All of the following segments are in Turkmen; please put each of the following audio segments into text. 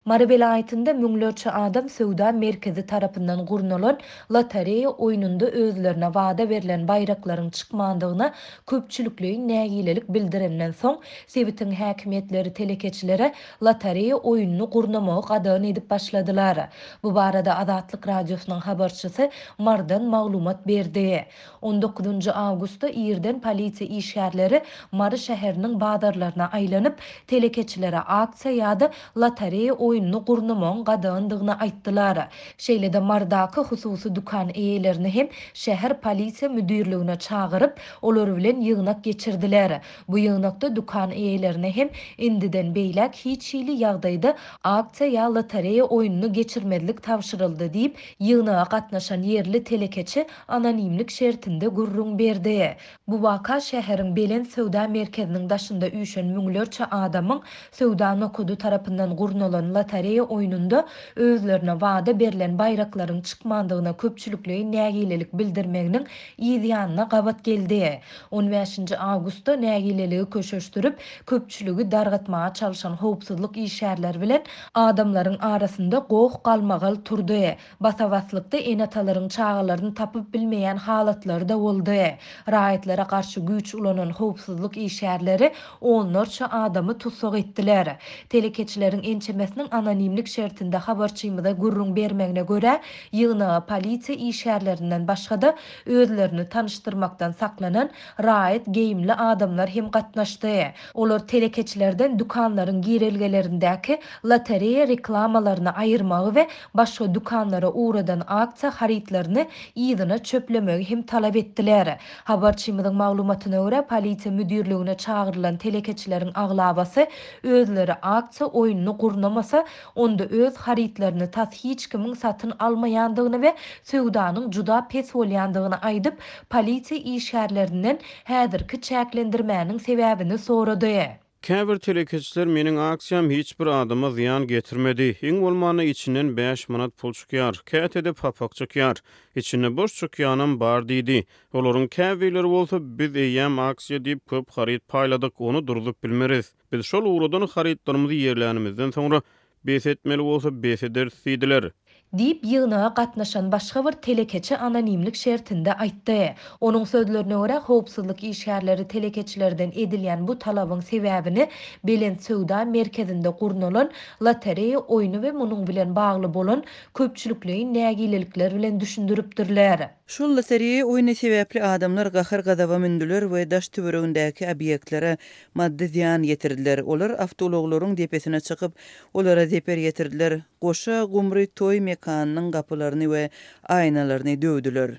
Mary welaýatynda müňlerçe adam söwda merkezi tarapyndan gurnalan lotereýa oýnunda özlerine wada berlen baýraklaryň çykmandygyna köpçülikleýin nägilelik bildirenden soň, sebitiň häkimiýetleri telekeçilere lotereýa oýnuny gurnamagy gadagan edip başladylar. Bu barada Azatlyk Radiosynyň habarçysy Marydan maglumat berdi. On dokuzynjy awgustda irden polisiýa işgärleri Mary şäheriniň bazarlaryna aýlanyp, telekeçilere aksiýa ýa-da lotereýa oýnuny gurnamagyň gadagandygyny aýtdylar. Şeýle-de Marydaky hususy dükan eýelerini hem şäher polisiýa müdirligine çagyryp, olar bilen ýygnak geçirdiler. Bu ýygnakda dükan eýelerine hem indiden beýläk hiç hili ýagdaýda aksiýa ýa lotereýa oýnuny geçirmezlik tabşyryldy diýip, ýygnaga gatnaşan ýerli telekeçi anonimlik şertinde gürrüň berdi. Bu waka şäheriň Belent söwda merkeziniň daşynda üýşen müňlerçe adamyň söwda nokady tarapyndan gurnalan lotereýa oýnunda özlerine wada berlen baýraklaryň çykmandygyna köpçülikleýin nägilelik bildirmeginiň yz ýanyna gabat geldi. On bäşinji awgustda nägileligi köşeşdirip, köpçüligi dargatmaga çalşan howpsuzlyk işgärleri bilen adamlaryň arasynda goh-galmagal turdy. Basa-baslykda ene-atalaryň çagalaryny tapyp bilmeýän halatlary-da boldy. Raýatlara garşy güýç ulanan howpsuzlyk işgärleri onlarça adamy tussag etdiler. Telekeçileriň ençemesiniň anonimlik şertinde habarçymyza gürrüň bermegine görä, ýygnaga polisiýa işgärlerinden başga-da, özlerini tanyşdyrmakdan saklanan raýat geýimli adamlar hem gatnaşdy. Olar telekeçilerden dükanlaryň girelgelerindäki lotereýa reklamalaryny aýyrmagy we başga dükanlara ugradan aksiýa harytlaryny yzyna çöplemegi hem talap etdiler. Habarçymyzyň maglumatyna görä, polisiýa müdirligine çagyrylan telekeçileriň aglabasy özleri aksiýa oýnuny gurnamasa, onda öz harytlaryny tas hiç kimiň satyn almaýandygyny we söwdanyň juda pes bolýandygyny aýdyp, polisiýa işgärlerinden häzirki çäklendirmäniň sebäbini sorady. Käbir telekeçiler meniň aksiýam hiç bir adama zyýan getirmedi, iň bolmanda içinden bäş manat pul çykýar, käte-de papak çykýar, içinde boş çykýanam bar diýdi. Olaryň käbirleri bolsa biz eýýäm aksiýa diýip köp haryt paýladyk, ony durzup bilmeris. Biz şol ugradan harytlarymyzy ýerlänimizden soňra bes etmeli bolsa bes ederis diýdiler. Diýip, ýygnaga gatnaşan başga bir telekeçi anonimlik şertinde aýtdy. Onuň sözlerine görä, howpsuzlyk işgärleri telekeçilerden edilýän bu talabyň sebäbini Belent söwda merkezinde gurnalan lotereýa oýny we munuň bilen bagly bolan köpçülikleýin nägilelikler bilen düşündiripdirler. Şol lotereýa oýny sebäpli adamlar gahar-gazaba mündüler we daş-töweregindäki obýektlere maddy zyýan ýetirdiler. Olar awtoulaglaryň depesine çykyp, olara zeper ýetirdiler, goşa gumry toý mekanynyň gapylaryny we aýnalaryny döwdüler.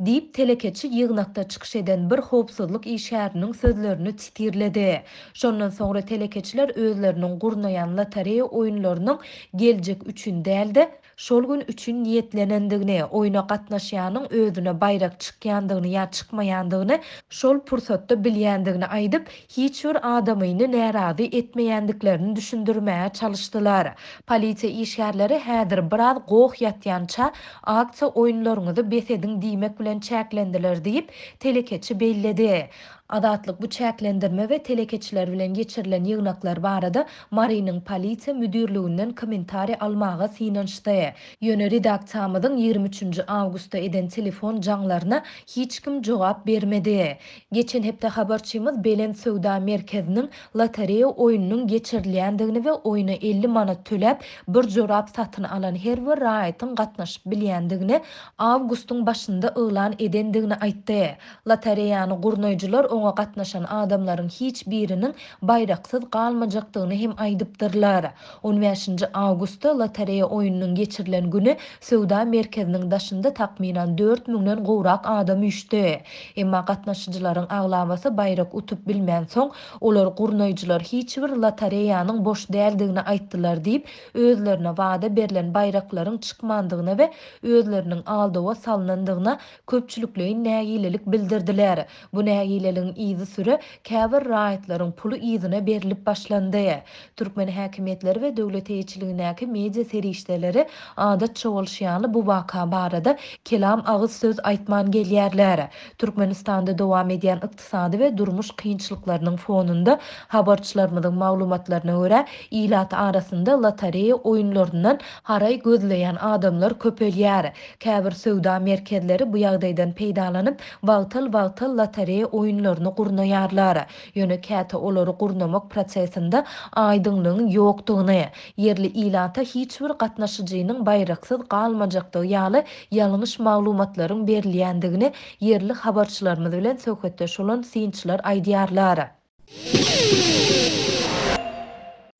Diýip, telekeçi ýygnakda çykyş eden bir howpsuzlyk işgäriniň sözlerini sitirledi. Şondan soňra telekeçiler özleriniň gurnaýan lotereýa oýunlarynyň geljek üçin däl-de, şol gün üçin niýetlenendigini, oýna gatnaşýanyň özüne baýrak çykýandygyny ýa çykmaýandygyny şol pursatda bilýändigini aýdyp, hiç bir adamyny närazy etmeýändiklerini düşündirmäge çalyşdylar. Polisiýa işgärleri häzir biraz goh ýatýança aksiýa oýunlaryňyzy bes ediň diýmek bilen çäklendiler diýip, telekeçi belledi. Azatlyk bu çäklendirme we telekeçiler bilen geçirilen ýygnaklar barada Marynyň polisiýa müdirliginden kommentariý almaga synanyşdy. Ýöne redaksiýamyzyň 23 nji awgustda eden telefon jaňlaryna hiç kim jogap bermedi. Geçen hepde habarçymyz Belent söwda merkeziniň lotereýa oýnunyň geçirilýändigini we oýna 50 manat töläp, bir jorap satyn alan her bir raýatyň gatnaşyp bilýändigini awgustyň başynda yglan edendigini aýtdy. Lotereýany gurnaýjylar oňa gatnaşan adamlaryň hiç biriniň baýraksyz galmajakdygyny hem aýdypdyrlar. On bäşinji awgustda lotereýa oýnunyň geçirilen güni söwda merkeziniň daşynda takmynan dört müňden gowrak adam üýşdi. Emma gatnaşyjylaryň aglabasy baýrak utup bilmänsoň, olar gurnaýjylar hiç bir lotereýanyň boş däldigini aýtdylar diýip, özlerine wada berlen baýraklaryň çykmandygyna we özleriniň aldawa salnandygyna köpçülikleýin nägilelik bildirdiler. Bu nägileligiň nägileliginiň yzysüre käbir raýatlaryň puly yzyna berlip başlandy. Türkmen häkimiýetleri we döwlet eýeçiligindäki media serişdeleri adatça bolşy ýaly bu waka barada kelam agyz söz aýtman gelýärler. Türkmenistanda dowam edýän ykdysady we durmuş kynçylyklarynyň fonunda, habarçylarymyzyň maglumatlaryna görä, ilat arasynda lotoreýa oýunlaryndan haraý gözleýän adamlar köpelýär. Käbir söwda merkezleri bu ýagdaýdan peýdalanyp, wagtal-wagtal lotoreýa oýunlaryny gurnaýarlar. Ýöne käte olary gurnamak prosesinde aýdyňlygyň ýokdugyny, ýerli ilata hiç bir gatnaşyjynyň baýraksyz galmajakdygy ýaly ýalňyş maglumatlaryň berilýändigini ýerli habarçylarymyz bilen söhbetdeş bolan synçylar aýdýarlar.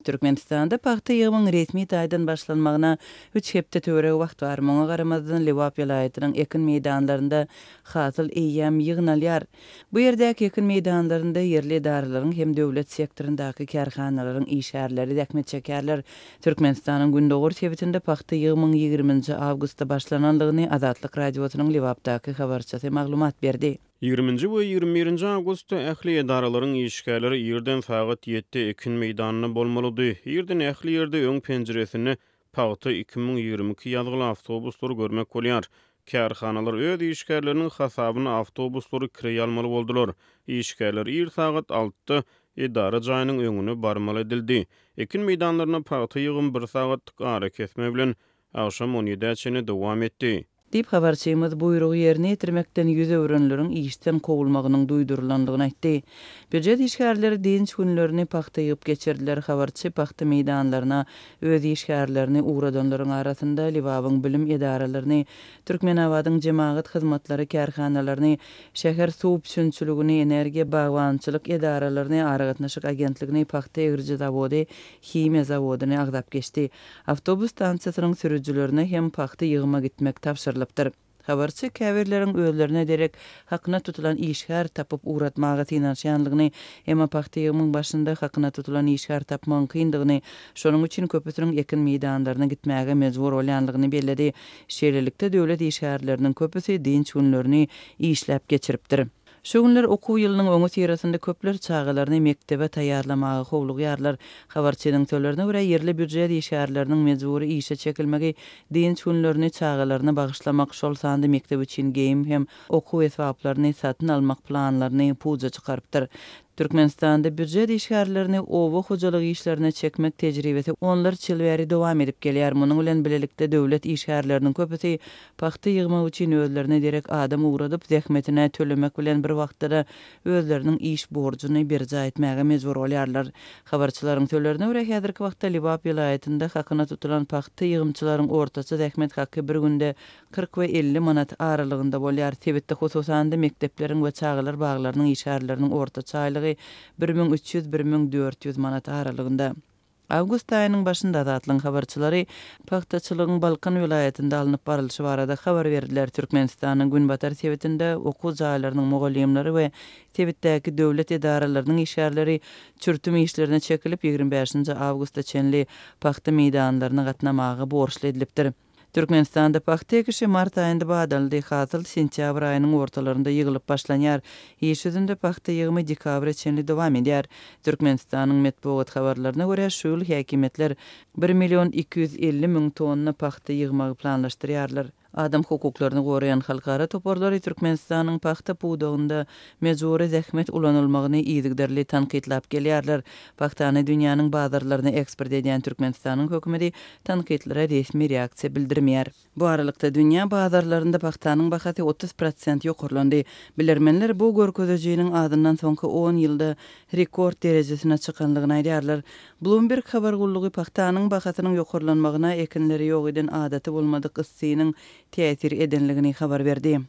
Türkmenistanda pagta ýygymyň resmi taýdan başlanmagyna üç hepde töweregi wagt bar. Muňa garamazdan, Lebap welaýatynyň ekin meýdanlarynda hasyl eýýäm ýygnalýar. Bu ýerdäki ekin meýdanlarynda ýerli edaralaryň hem döwlet sektoryndaky kärhanalaryň işgärleri zähmet çekýärler. Türkmenistanyň gündogar sebitinde pagta ýygymyň ýigriminji awgustda başlanandygyny Azatlyk Radiosynyň Lebapdaky habarçysy maglumat berdi. Ýigriminji we ýigrimi birinji awgustda ähli edaralaryň işgärleri irden sagat ýedide ekin meýdanynda bolmalydy. Irden ähli ýerde öň penjiresinde Pagta 2022 ýazgyly awtobuslary görmek bolýar. Kärhanalar öz işgärleriniň hasabyna awtobuslary kireý almaly boldular. Işgärler ir sagat altyda edara jaýynyň öňüne barmaly edildi. Ekin meýdanlarynda pagta ýygymy bir sagatlyk arakesme bilen agşam on ýedä çenli dowam etdi. Diýip, habarçymyz buýrugy ýerine ýetirmekden ýüz öwrenleriň işden kowulmagynyň duýdurylandygyny aýtdy. Býujet işgärleri dynç günlerini pagta ýygyp geçirdiler. Habarçy pagta meýdanlaryna öz işgärlerini ugradanlaryň arasynda Lebabyň bilim edaralaryny, Türkmenabadyň jemagat hyzmatlary kärhanalaryny, şäher suw üpjünçiligini, energiýa, bagbançylyk edaralaryny, aragatnaşyk agentligini, pagta egriji zawody, himiýa zawodyny agzap geçdi. Awtobus stansiýasynyň sürüjilerine hem pagta ýygyma gitmek tabşyrylypdyr. Habarçy käbirleriň özlerine derek hakyna tutulan işgär tapyp ugratmaga synanyşýanlygyny, emma pagta ýygymyň başynda hakyna tutulan işgär tapmagyň kyndygyny, şonuň üçin köpüsiniň ekin meýdanlaryna gitmäge mejbur bolýanlygyny belledi. Şeýlelikde, döwlet işgärleriniň köpüsi dynç günlerini işläp geçiripdir. Şu günler okuw ýylynyň öňüsyrasynda köpler çagalaryny mekdebe taýýarlamaga howlugýarlar. Habarçynyň sözlerine görä, ýerli býujet işgärleriniň mejbury işe çekilmegi dynç günlerini çagalaryna bagyşlamak, şol sanda mekdep üçin geýim hem okuw esbaplaryny satyn almak planlaryny puja çykarypdyr. Türkmenistanda býujet işgärlerini oba hojalyk işlerine çekmek tejribesi onlarça ýyl bäri dowam edip gelýär. Munuň bilen bilelikde döwlet işgärleriniň köpüsi pagta ýygmak üçin özlerine derek adam ugradyp, zähmetine tölemek bilen bir wagtda-da özleriniň iş borjuny berjaý etmäge mejbur bolýarlar. Habarçylaryň sözlerine görä, häzirki wagtda Lebap welaýatynda hakyna tutulan pagta ýygymçylaryň ortaça zähmet haky bir günde 40 we 50 manat aralygynda bolýar. Sebitde, hususan-da, mekdepleriň we çagalar baglarynyň işgärleriniň ortaça aýlygy 1300, 1400 manat aralygynda. Awgust aýynyň başynda Azatlygyň habarçylary pagtaçylygyň Balkan welaýatynda alnyp barylşy barada habar berdiler. Türkmenistanyň günbatar sebitinde okuw jaýlarynyň mugallymlary we sebitdäki döwlet edaralarynyň işgärleri çürtüm işlerine çekilip, 25-nji awgusta çenli pagta meýdanlaryna gatnamaga borçly edilipdir. Türkmenistanda pagta ekişi mart aýynda badaldy, hasyl sentýabr aýynyň ortalarynda ýygylyp başlanýar. Iş ýüzünde pagta ýygymy dekabra çenli dowam edýär. Türkmenistanyň metbugat habarlaryna görä, şu ýyl häkimiýetler bir million 250 müň tonna pagta ýygmagy planlaşdyrýarlar. Adam hukuklaryny goraýan halkara toparlary Türkmenistanyň pagta pudagynda mejbury zähmet ulanylmagyny yzygiderli tankytlap gelýärler. Pagtany dünýäniň bazarlaryna eksport edýän Türkmenistanyň hökümeti tankytlara resmi reaksiýa bildirmeýär. Bu aralykda, dünýä bazarlarynda pagtanyň bahasy 30 prosent ýokarlandy. Bilermenler bu görkezijiniň azyndan soňky on ýylda rekord derejesine çykanlygyny aýdýarlar. Bloomberg habar gullugy pagtanyň bahasynyň ýokarlanmagyna ekinleri ýok eden adaty bolmadyk yssynyň täsir edenligini habar berdi.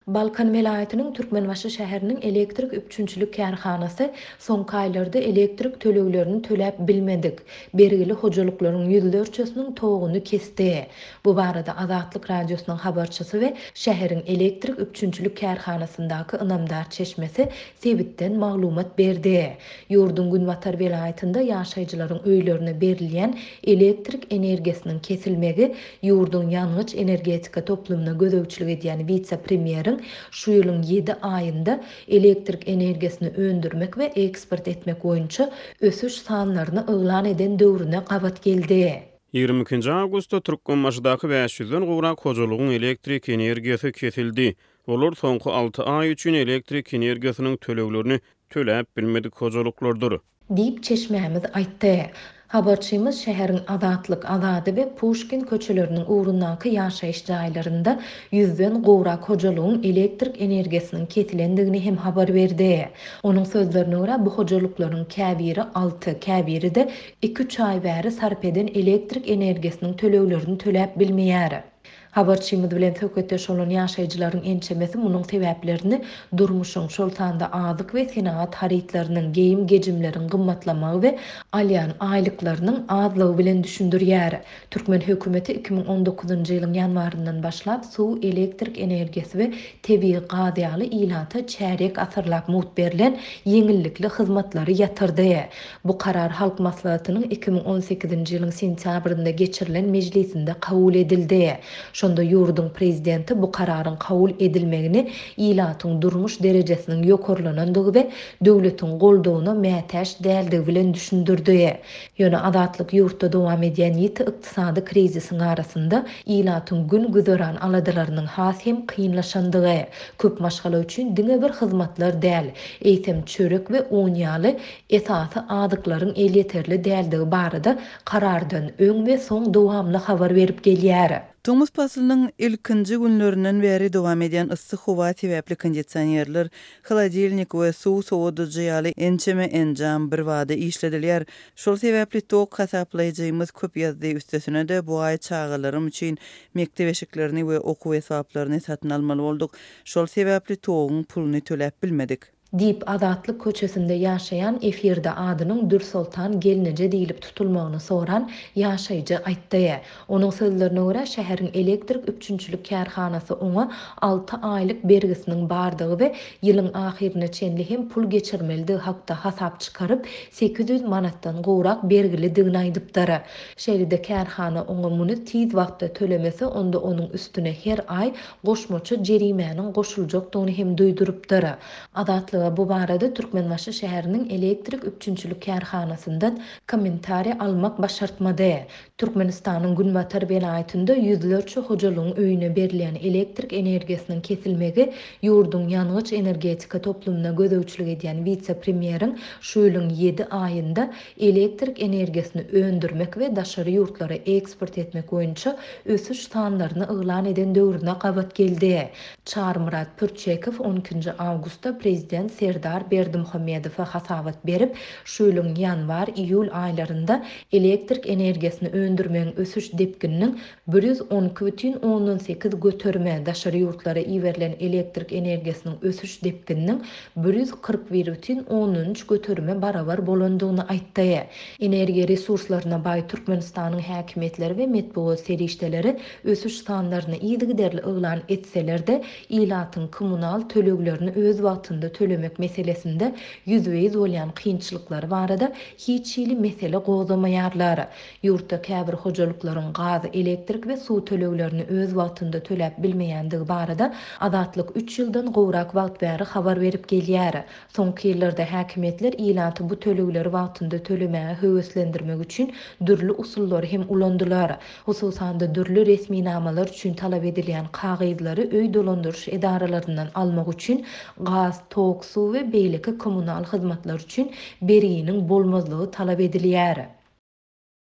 Balkan welaýatynyň Türkmenbaşy şäheriniň elektrik üpjünçilik kärhanasy soňky aýlarda elektrik töleglerini töläp bilmedik, bergili hojalyklaryň ýüzlerçesiniň toguny kesdi. Bu barada Azatlyk Radiosynyň habarçysy we şäheriň elektrik üpjünçilik kärhanasyndaky ynamdar çeşmesi sebitden maglumat berdi. Ýurduň günbatar welaýatynda ýaşaýjylaryň öýlerine berilýän elektrik energiýasynyň kesilmegi ýurduň ýangyç-energetika toplumyna gözegçilik edýän wise-premýeriň. şu ýylyň ýedi aýynda elektrik energiýasyny öndürmek we eksport etmek boýunça ösüş sanlaryny yglan eden döwrüne gabat geldi. 22-nji awgustda Türkmenbaşydaky bäş ýüzden gowrak hojalygyň elektrik energiýasy kesildi. Olar soňky alty aý üçin elektrik energiýasynyň töleglerini töläp bilmedik hojalyklardyr. Diýip, çeşmämiz aýtdy. Habarçymyz şäheriň Azatlyk, Azady we Puşkin köçeleriniň ugrundaky ýaşaýyş jaýlarynda ýüzden gowrak hojalygyň elektrik energiýasynyň kesilendigini hem habar berdi. Onuň sözlerine görä, bu hojalyklaryň käbiri alty, käbiri-de iki-üç aý bäri sarp eden elektrik energiýasynyň töleglerini töläp bilmeýär. Habarçymyz bilen söhbetdeş bolan ýaşaýjylaryň ençemesi munuň sebäplerini durmuşyň, şol sanda azyk we senagat harytlarynyň, geýim-gejimleriň gymmatlamagy we alýan aýlyklarynyň azlygy bilen düşündirýär. Türkmen hökümeti 2019-njy ýylyň ýanwaryndan başlap suw, elektrik energiýasy we tebigy gaz ýaly ilata çärýek asyrlap mugt berlen ýeňillikli hyzmatlary ýatyrdy. Bu karar Halk Maslahatynyň 2018-nji ýylyň sentýabrynda geçirilen mejlisinde kabul edildi. Şonda ýurduň Prezidenti bu kararyň kabul edilmegini ilatyň durmuş derejesiniň ýokarlanandygy we döwletiň goldawyna mätäç däldigi bilen düşündirdi. Ýöne Azatlyk ýurtda dowam edýän ýiti ykdysady krizisiň arasynda ilatyň gün-güzeran aladalarynyň has hem kynlaşandygy, köp maşgala üçin diňe bir hyzmatlar däl, eýsem çörek we un ýaly esasy azyklaryň elýeterli däldigi barada karardan öň we soň dowamly habar berip gelýär. Tomus paslynyň ilkinji günlerinden bäri dowam edýän yssy howa sebäpli kondisionerler, holodilnik we suw sowadyjy ýaly ençeme enjam birbada işledilýär. Şol sebäpli tok hasaplaýjymyz köp ýazdy, üstesine-de bu aý çagalarym üçin mekdep eşiklerini we okuw esbaplaryny satyn almaly bolduk. Şol sebäpli toguň puluny töläp bilmedik. Diýip, Azatlyk köçesinde ýaşaýan efirde adynyň Dürsoltan gelneje diýlip tutulmagyny soran ýaşaýjy aýtdy. Onuň sözlerine görä, şäheriň elektrik üpjünçilik kärhanasy oňa alty aýlyk bergisiniň bardygy we ýylyň ahyryna çenli hem pul geçirmelidigi hakda hasap çykaryp, 800 manatdan gowrak bergilidigini aýdypdyr. Şeýle-de kärhana oňa muny tiz wagtda tölemese, onda onuň üstüne her aý goşmaça jerimäniň goşuljakdygyny hem duýdurypdyr. Azatlyga bu barada Türkmenbaşy şäheriniň elektrik üpjünçilik kärhanasyndan kommentariý almak başartmady. Türkmenistanyň günbatar welaýatynda ýüzlerçe hojalygyň öýüne berilýän elektrik energiýasynyň kesilmegi ýurduň ýangyç-energetika toplumyna gözegçilik edýän wise-premýeriň şu ýylyň ýedi aýynda elektrik energiýasyny öndürmek we daşary ýurtlara eksport etmek boýunça ösüş sanlaryny yglan eden döwrüne gabat geldi. Çarymyrat Pürçekow on ikinji awgustda prezident Serdar Berdimuhamedowa hasabat berip, şu ýylyň ýanwar-iýul aýlarynda elektrik energiýasyny öndürmegiň ösüş depgininiň 112 bütin ondan sekiz göterime, daşary ýurtlara iberilen elektrik energiýasynyň ösüş depgininiň 141 bütin ondan üç göterime barabar bolandygyny aýtdy. Energiýa resurslaryna baý Türkmenistanyň häkimiýetleri we metbugat serişdeleri ösüş sanlaryny yzygiderli yglan etseler-de, ilatyň kommunal töleglerini öz wagtynda tölemek meselesinde ýüzbe-ýüz bolýan kynçylyklary barada hiç hili mesele gozgamaýarlar. Ýurtda käbir hojalyklaryň gaz, elektrik we suw töleglerini öz wagtynda töläp bilmeýändigi barada Azatlyk üç ýyldan gowrak wagt bäri habar berip gelýär. Soňky ýyllarda häkimiýetler ilaty bu tölegleri wagtynda tölemäge höweslendirmek üçin dürli usullary hem ulandylar. Hususan-da, dürli resminamalar üçin talap edilýän kagyzlary öý dolandyryş edaralaryndan almak üçin gaz, tok, suw we beýleki kommunal hyzmatlar üçin berginiň bolmazlygy talap edilýär.